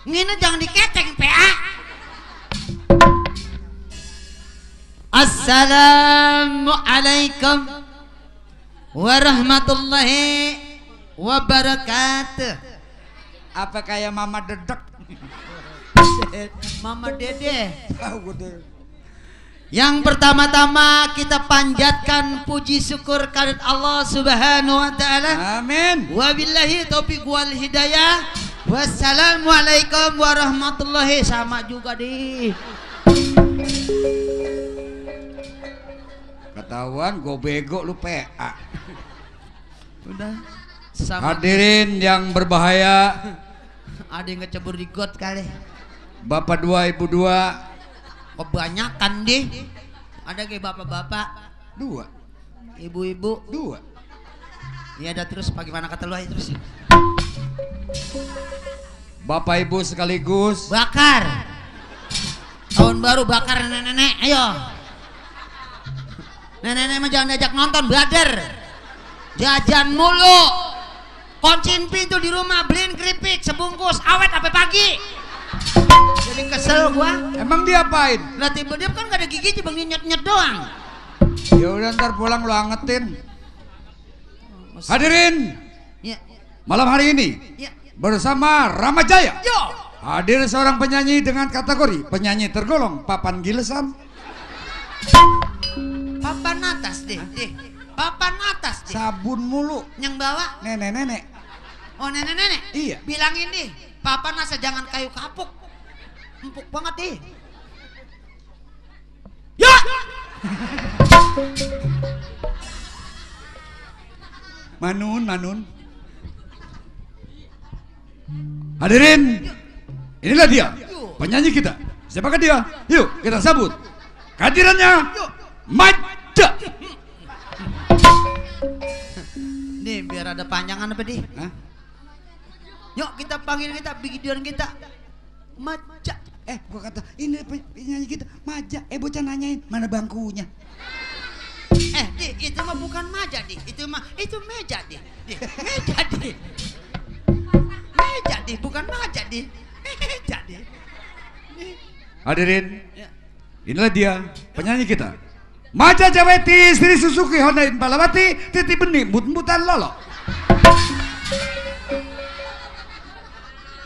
Ngina jangan diketeng PA. Assalamualaikum warahmatullahi wabarakatuh. Apa kayak mama dedek? Mama Dede. Yang pertama-tama kita panjatkan puji syukur kehadirat Allah Subhanahu wa taala. Amin. Wabillahi taufiq wal hidayah. Wassalamualaikum warahmatullahi sama juga di. Ketahuan gue bego lu PA. Udah sama. Hadirin yang berbahaya. Ada yang ngecebur di got kali. Bapak dua, ibu dua. Kebanyakan deh. Ada kayak bapak-bapak Dua. ibu-ibu Dua. ya ada terus bagaimana kata lu aja terus. Bapak ibu sekaligus. Bakar tahun baru bakar nenek-nenek ayo. Nenek-nenek mah jangan diajak nonton brother. Jajan mulu. Kunciin pintu di rumah, beliin keripik sebungkus awet sampai pagi. Jadi kesel gua. Emang diapain? Lah tiba dia kan gak ada gigi cuma nyet-nyet doang. Ya udah ntar pulang lu angetin. Hadirin, Ya. malam hari ini Ya. bersama Rama Jaya Yo. hadir seorang penyanyi dengan kategori penyanyi tergolong papan gilesan. Papan atas deh. Papan atas deh. Sabun mulu. Yang bawa Nenek-nenek. oh nenek-nenek. Iya. Bilangin deh, papan asa jangan kayu kapuk. Empuk banget deh. Ya. Manun. Hadirin, inilah dia penyanyi kita. Siapakah dia? Yuk kita sambut kehadirannya Maja. Nih biar ada panjangan apa deh. Hah? Yuk kita panggil kita bikinan kita Maja. Gua kata ini penyanyi kita Maja. Bocah nanyain mana bangkunya. Di, itu mah bukan Maja di, itu meja di, meja di, meja di, bukan Maja di, meja di. Hadirin, inilah dia penyanyi kita Maja Jaweti Sri Suzuki Honda Palawati Titi Benih Mut-mutan Lolo.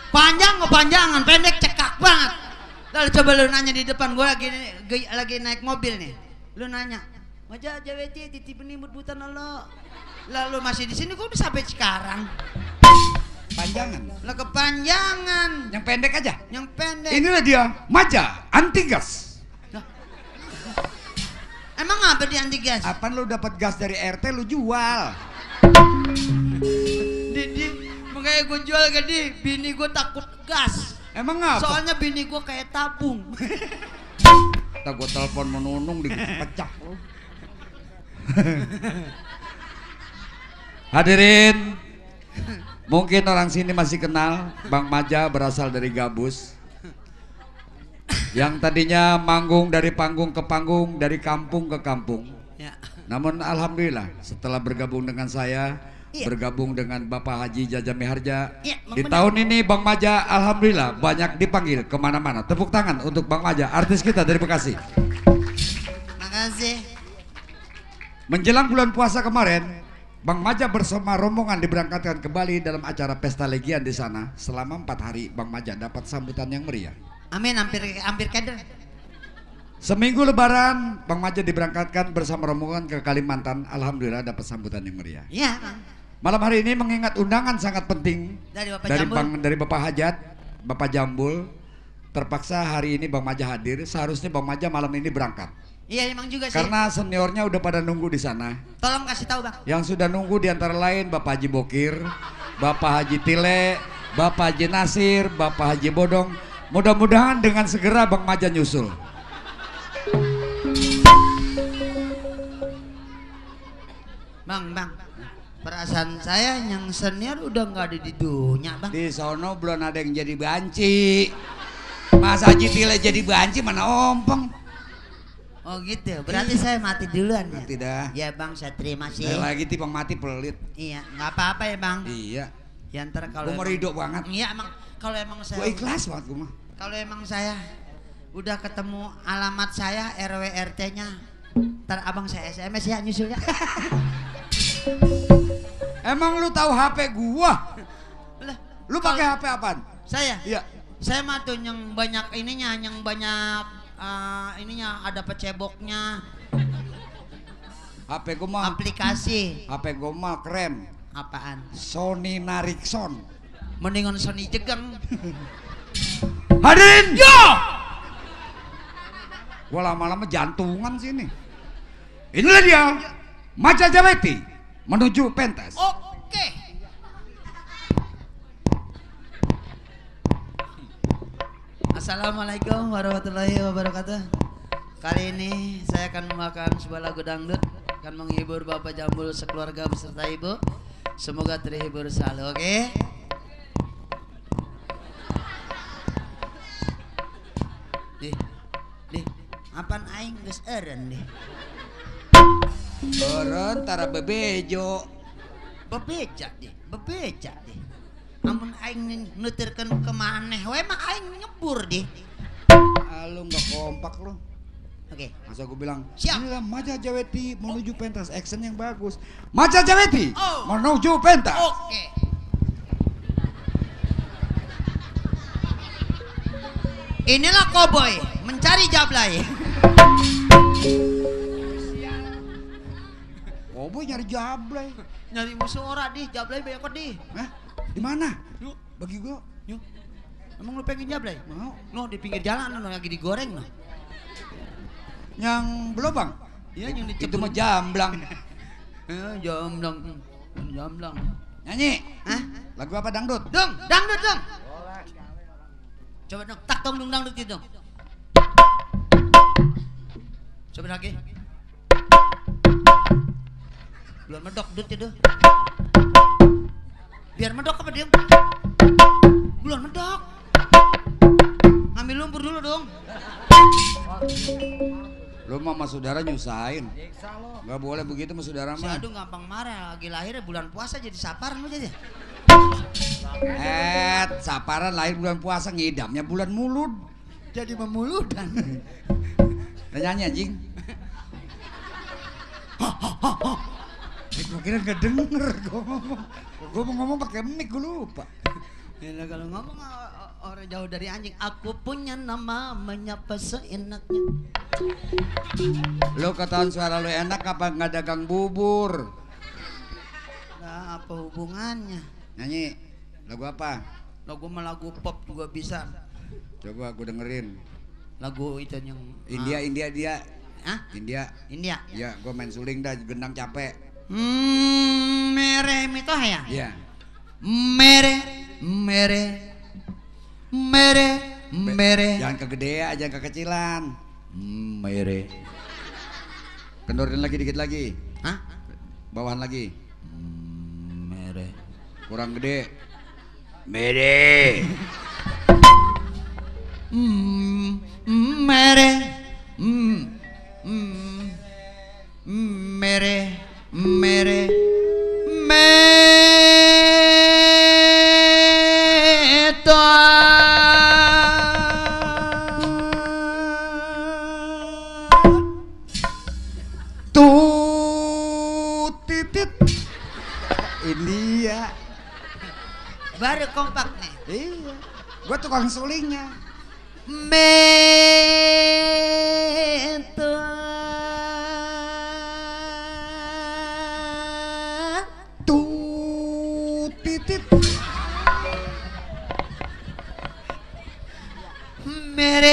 Panjang kepanjangan, pendek cekak banget. Lalu coba lu nanya di depan gue lagi naik mobil nih, lu nanya Maja Jaweti Titi Benih Mut-mutan Lolo. Lalu masih di sini kok udah sampai sekarang. Panjangan. Lah kepanjangan. Yang pendek aja. Yang pendek. Inilah dia Maja anti gas. Emang apa di anti gas? Apaan lu dapat gas dari RT lu jual? Di makanya gue jual gede. Bini gue takut gas. Emang apa? Soalnya bini gue kayak tabung. Kita gue telepon menunung dipecah lu. Hadirin, mungkin orang sini masih kenal Bang Maja berasal dari Gabus. Yang tadinya manggung dari panggung ke panggung, dari kampung ke kampung. Ya. Namun alhamdulillah setelah bergabung dengan saya, Iya. bergabung dengan Bapak Haji Jaja Miharja, Iya, di benar. tahun ini Bang Maja alhamdulillah banyak dipanggil kemana-mana. Tepuk tangan untuk Bang Maja, artis kita dari Bekasi. Makasih. Menjelang bulan puasa kemarin, Bang Maja bersama rombongan diberangkatkan ke Bali dalam acara pesta legian di sana. Selama 4 hari Bang Maja dapat sambutan yang meriah. Amin, hampir kader. Seminggu lebaran Bang Maja diberangkatkan bersama rombongan ke Kalimantan. Alhamdulillah dapat sambutan yang meriah. Iya. Malam hari ini mengingat undangan sangat penting Dari Bapak Jambul. dari Bapak Hajat, Bapak Jambul. Terpaksa hari ini Bang Maja hadir. Seharusnya Bang Maja malam ini berangkat. Iya emang juga sih. Karena seniornya udah pada nunggu di sana. Tolong kasih tahu bang. Yang sudah nunggu di antara lain Bapak Haji Bokir, Bapak Haji Tile, Bapak Haji Nasir, Bapak Haji Bodong. Mudah-mudahan dengan segera Bang Maja nyusul. Bang. Perasaan saya yang senior udah nggak ada di dunia bang. Di sono belum ada yang jadi banci. Mas Haji Tile jadi banci mana ompong. Oh gitu. Berarti saya mati duluan ya. Mati dah. Ya bang, saya terima sih. Lagi tipang mati pelit. Iya, nggak apa-apa ya bang. Iya. Ya ntar kalau Umur hidup banget. Iya emang kalau emang saya Gua ikhlas banget gua mah. kalau emang saya udah ketemu alamat saya RW RT-nya, ntar abang saya SMS ya nyusulnya. Emang lu tahu HP gua? Lah, Lu pakai HP apaan? saya? Iya. Saya mah tuh yang banyak ininya, yang banyak ininya ada peceboknya. HP gua mah Aplikasi. HP gua mah keren. Apaan? Sony Ericsson. Mendingan Sony Jegeng. Hadirin, yo! Gua lama-lama jantungan sini. Inilah dia, Maja Jaweti menuju pentas. Oke. Assalamualaikum warahmatullahi wabarakatuh. Kali ini saya akan membawakan sebuah lagu dangdut, akan menghibur Bapak Jambul sekeluarga beserta Ibu. Semoga terhibur selalu, oke? Dih, apaan aing geus eureun deh. Beren tara bebejo. Bebeja deh. Amun aing nuturkeun ke maneh we mah aing nyebur deh. Lu nggak kompak lu. Oke. Masa gue bilang, Siap. inilah Maja Jaweti menuju pentas, action yang bagus. Maja Jaweti Oh. menuju pentas. Oke. Inilah koboi mencari jablay. Oh boy nyari jablay. Nyari musuh ora di jablay banyak kok di. Hah? Di mana? Yuk, Bagi gua. yuk. Emang lu pengen jablay? Mau. No di pinggir jalan no lagi digoreng no. Yang belobang. Iya yang Itu mah jamblang. Jamblang. Jamblang. Nyanyi. Hah? Lagu apa dangdut? Dong, dangdut dong. Coba dong, tak dong dangdut itu dong. Coba lagi. Belum medok dut itu. Biar medok apa dia? Belum medok. Ngambil lumpur dulu dong. Lu mah sama saudara nyusahin. Gak boleh begitu sama saudara Si mah. Aduh gampang marah, lagi lahirnya bulan puasa jadi saparan lu jadi. Saparan lahir bulan puasa, ngidamnya bulan mulud. Jadi memuludan. Udah nyanyi anjing. Gue kira gak denger gue ngomong. Gue mau ngomong pakai mic, gue lupa. Ya kalau ngomong orang jauh dari anjing, aku punya nama menyapa seenaknya. Lo ketahuan suara lo enak apa nggak dagang bubur? Nah, apa hubungannya? Nyanyi lagu apa? Lagu mah lagu pop juga bisa. Coba gue dengerin. Lagu itu yang India dia. Hah? India. India. Ya, gue main suling dah, gendang capek. Mere mito ya? Iya. Mere. Jangan kegedean, jangan kekecilan. Mere. Kendorin lagi dikit lagi. Hah? Bawahan lagi. Mere. Kurang gede. Mere. Mere. Mere. Titit. India. Baru kompak nih. Iya. Gua tukang sulingnya. Titit. Tere.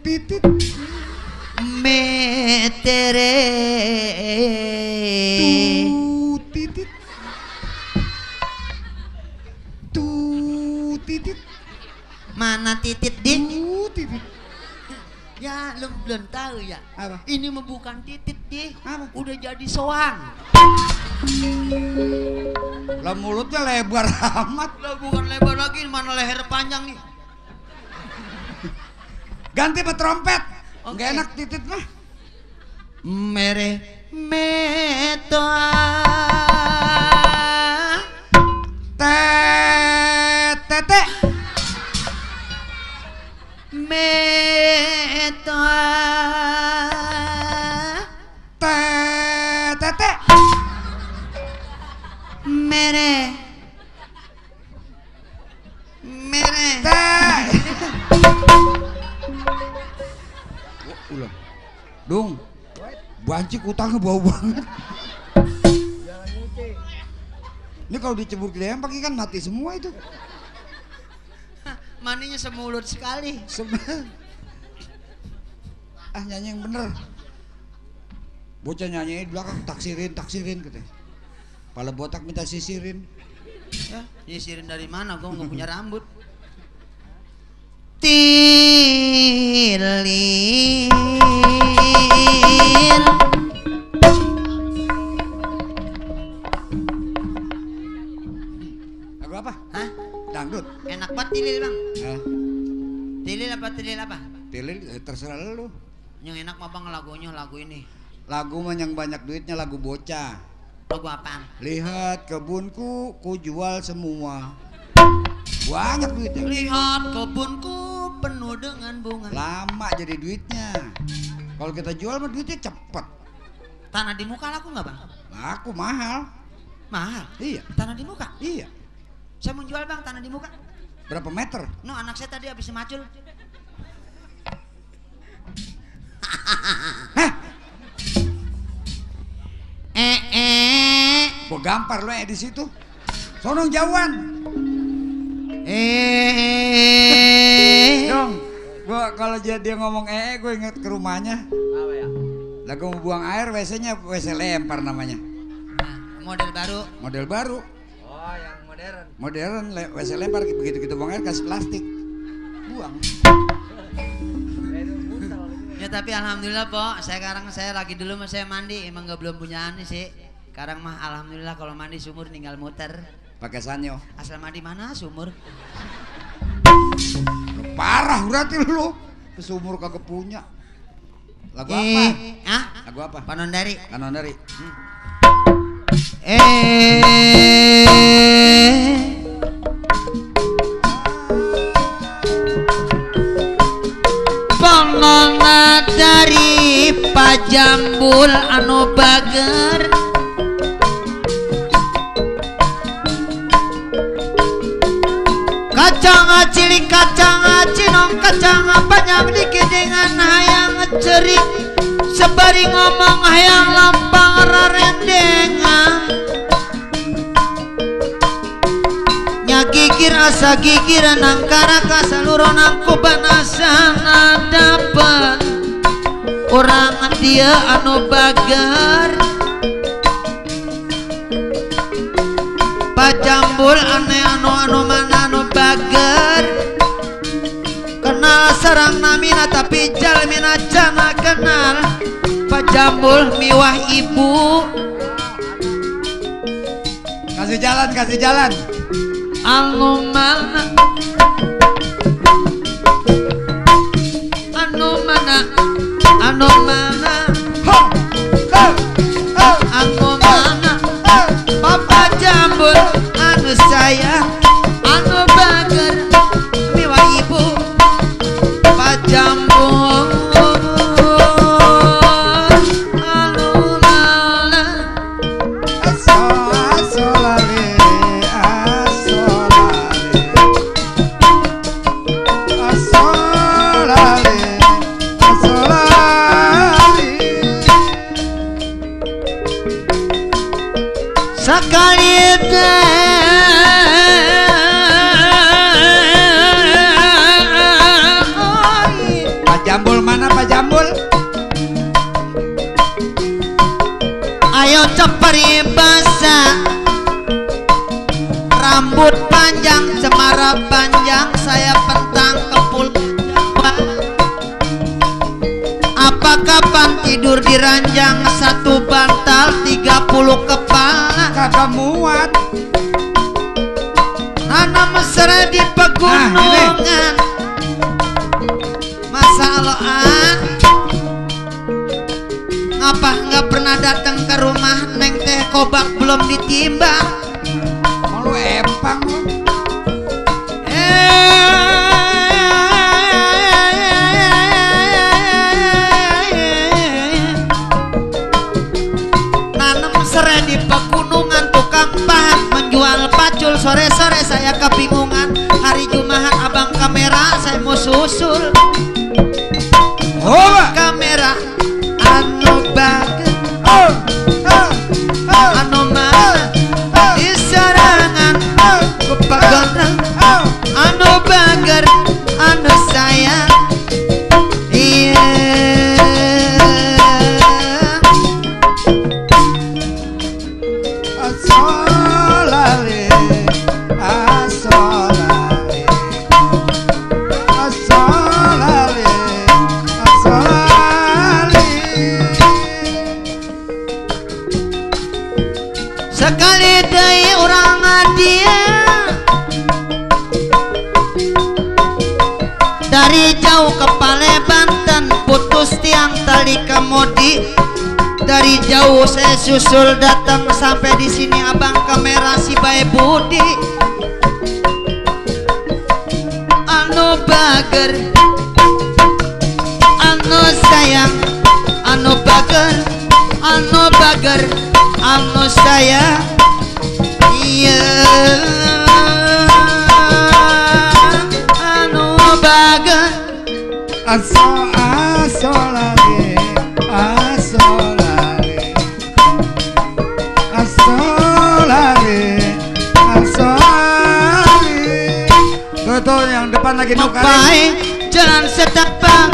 Titit. Tere. Titit. Titit. Mana titit di? Titit. Ya, lu belum tahu ya. Apa? Ini mah bukan titit di. Apa? Udah jadi soang. Lah mulutnya lebar amat. Lah bukan lebar lagi, mana leher panjang nih. Ganti sama trompet. Oke. Nggak enak titit mah. Mere Metoa Tete Metoa Tete Mere ulang dong bancik utangnya bau banget ini kalau dicebur dilempar kan mati semua itu maninya semulut sekali nyanyi yang bener bocah nyanyi di belakang taksirin katanya pala botak minta sisirin ya sisirin dari mana gua nggak punya rambut tilin lagu apa? Hah? Dangdut Enak banget tilil bang Hah? Tilil apa? Tilil terserah lu Yang enak mah bang lagunya lagu ini lagu mah yang banyak duitnya lagu bocah lagu apaan? Lihat kebunku ku jual semua banyak duitnya Lihat kebunku penuh dengan bunga lama jadi duitnya kalau kita jual mah duitnya cepet tanah di muka laku nggak bang? laku mahal iya Tanah di muka? iya Saya mau jual bang tanah di muka berapa meter? No anak saya tadi habis macul Hah? Gua gampar lo di situ sonong jauhan dong gua kalau dia ngomong gue inget ke rumahnya apa ya? lagu mau buang air WC-nya WC lempar namanya Model baru oh yang modern WC lempar begitu kita buang air kasih plastik buang ya tapi alhamdulillah po sekarang saya lagi dulu mas saya mandi emang gak belum punya ani sih sekarang mah alhamdulillah kalau mandi sumur tinggal muter pakai sanyo asal mandi mana sumur parah berarti lu ke sumur kagak punya lagu apa? Lagu apa? Panondari Panondari pajambul anu bager kacang cilik kacang cinong kacang banyak dikit dengan hayang cerik sebari ngomong hayang lampang rarendengan nya gigir asa gigir nangkara ka seluruh nangku banasana dapat orang dia anu bager pajambul ane anu mana anu bager kenal sarang namina tapi jalmina cana kenal pajambul miwah ibu kasih jalan anu mana anu mana papa jambul anu sayang anu bager miwah ibu pajambul anu mana asolale sekali Pak Jambul mana Pak Jambul? Ayo ceperi basah rambut panjang cemara panjang saya pentang kepul apa kapan tidur di ranjang satu bantal 30 kepala Kagak muat tanam mesra di pegunungan masa loan ngapa nggak pernah datang ke rumah Neng teh kobak belum ditimbang. Malu empang lu. Nanem serai di pegunungan, tukang pahat menjual pacul. Sore-sore saya kebingungan, hari Jumat abang kamera saya mau susul. Kamera anu bagus, anu mana di sarangan kepagotan, anu bager, anu sayang. Iya asolale asolale asolale asolale. sekali deui urang dia dari jauh ke Palembang, putus tiang tali kemudi. Dari jauh saya susul datang sampai di sini abang kamera si bae budi. Anu bager, anu sayang, anu bager, anu bager, anu sayang. Iya anu bager. Asolale asolale asolale asolale. Tuh yang depan lagi nukarin. Ngapain jalan setapak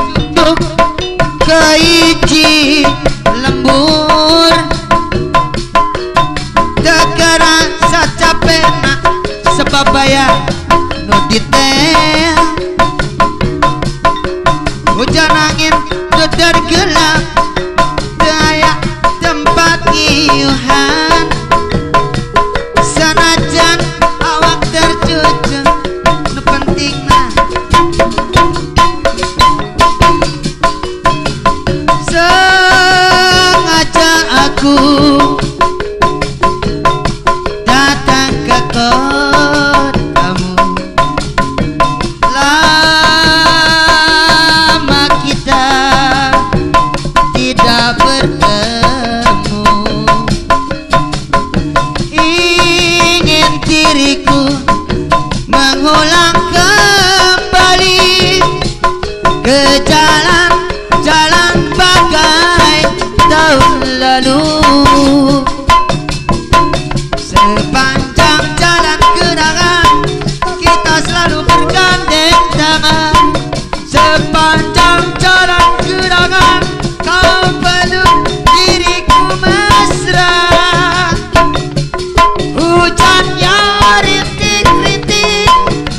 duduk ke iji lembur degara sacapena sebabaya nu ditea. Hujan angin dedar gelap daya tempat ngiyuhan. Sanajan awak terjujung nu penting mah sengaja aku datang ke kotamu. Lama kita tidak bertemu, ingin diriku mengulang kembali ke jalan-jalan bagai tahun lalu. Sepanjang jalan kenangan kita selalu bergandeng tangan. Sepanjang jalan kenangan kau peluk diriku mesra. Hujan yang rintik-rintik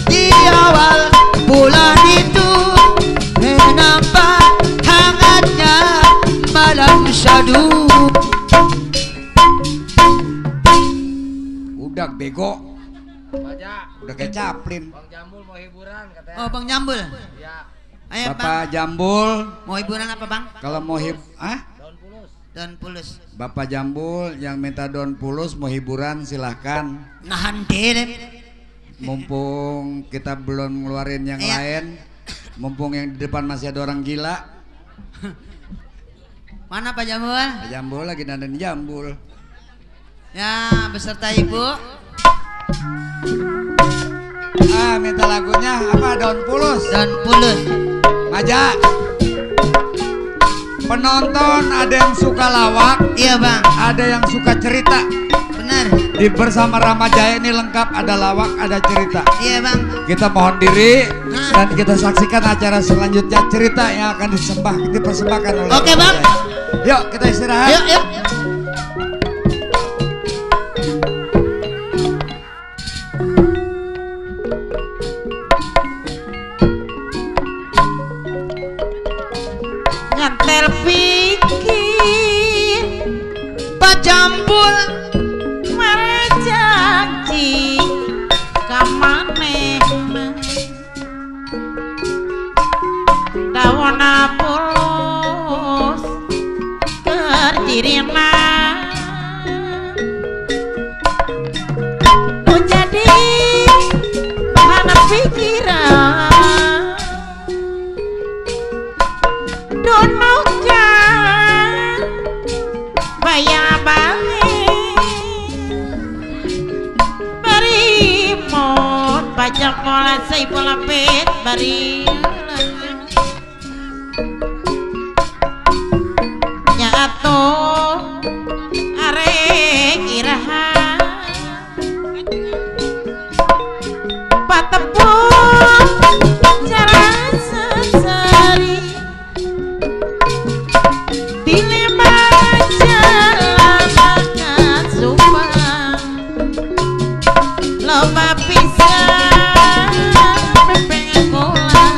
di awal bulan itu menampak hangatnya malam syadu. Udah bego. Baca. Udah kayak Caplin. Bang Jambul mau hiburan katanya. Oh Bang Jambul, Ya, ayo Bang, Bapak Jambul mau hiburan apa Bang? kalau mau daun pulus. Dan pulus Bapak Jambul yang minta daun pulus mau hiburan silahkan. nahan diri. Mumpung kita belum ngeluarin yang Iya. lain, mumpung yang di depan masih ada orang gila. Mana Pak Jambul? Pak Jambul lagi dandan jambul. Ya beserta ibu. Minta lagunya apa? Daun pulus. Dan pulus. Maja. Penonton ada yang suka lawak, Iya Bang, ada yang suka cerita. benar. Di bersama Rama Jaya ini lengkap, ada lawak, ada cerita. Iya Bang. Kita mohon diri dan kita saksikan acara selanjutnya, cerita yang akan dipersembahkan oleh Oke, Rama Bang. Jaya. Yuk kita istirahat. Yuk yuk. Nyantel pikir Pak Jambul janji kamane dawana pulus dirina menjadi bahan pikiran don mau kan bayar berimot pajak mola say pola pet bari nyato arek iraha patepun cara sesari dilema jalan kasumpah loba pisan pengen kolam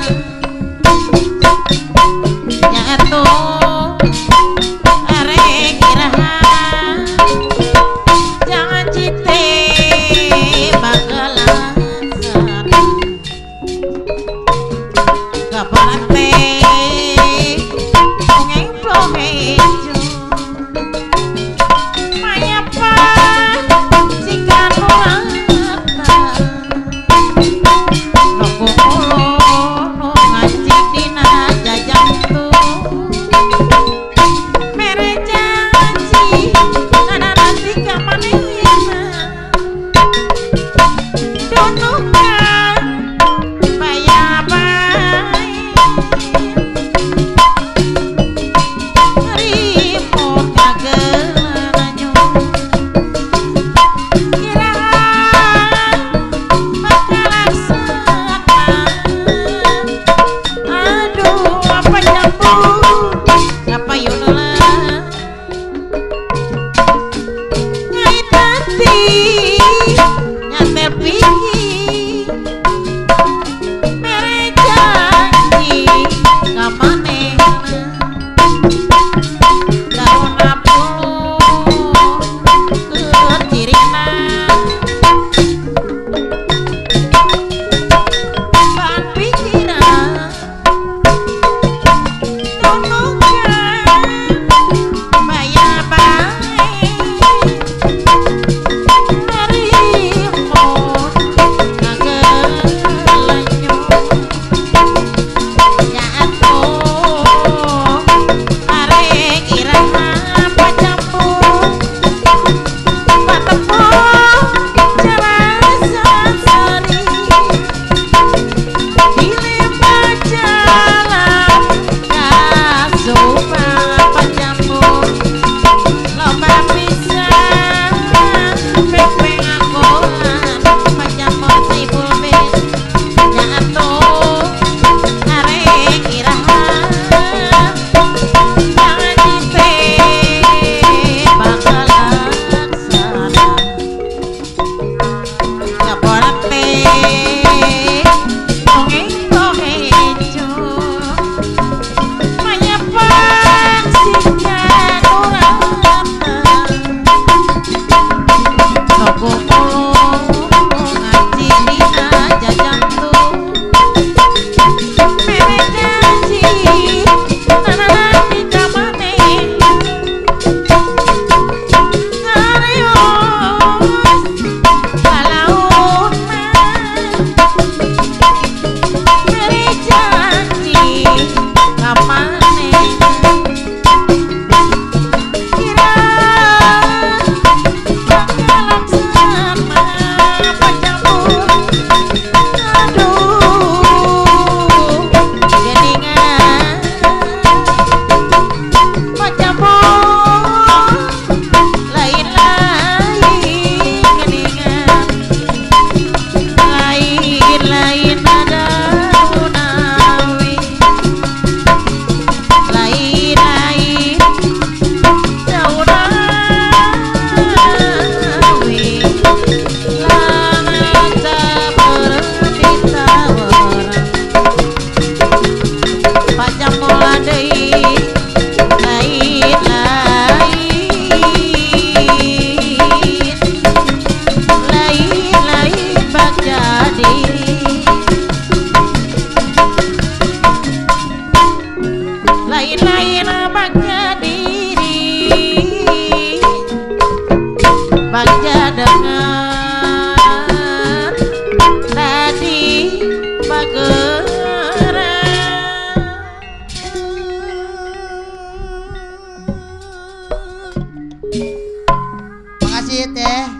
wasit ya.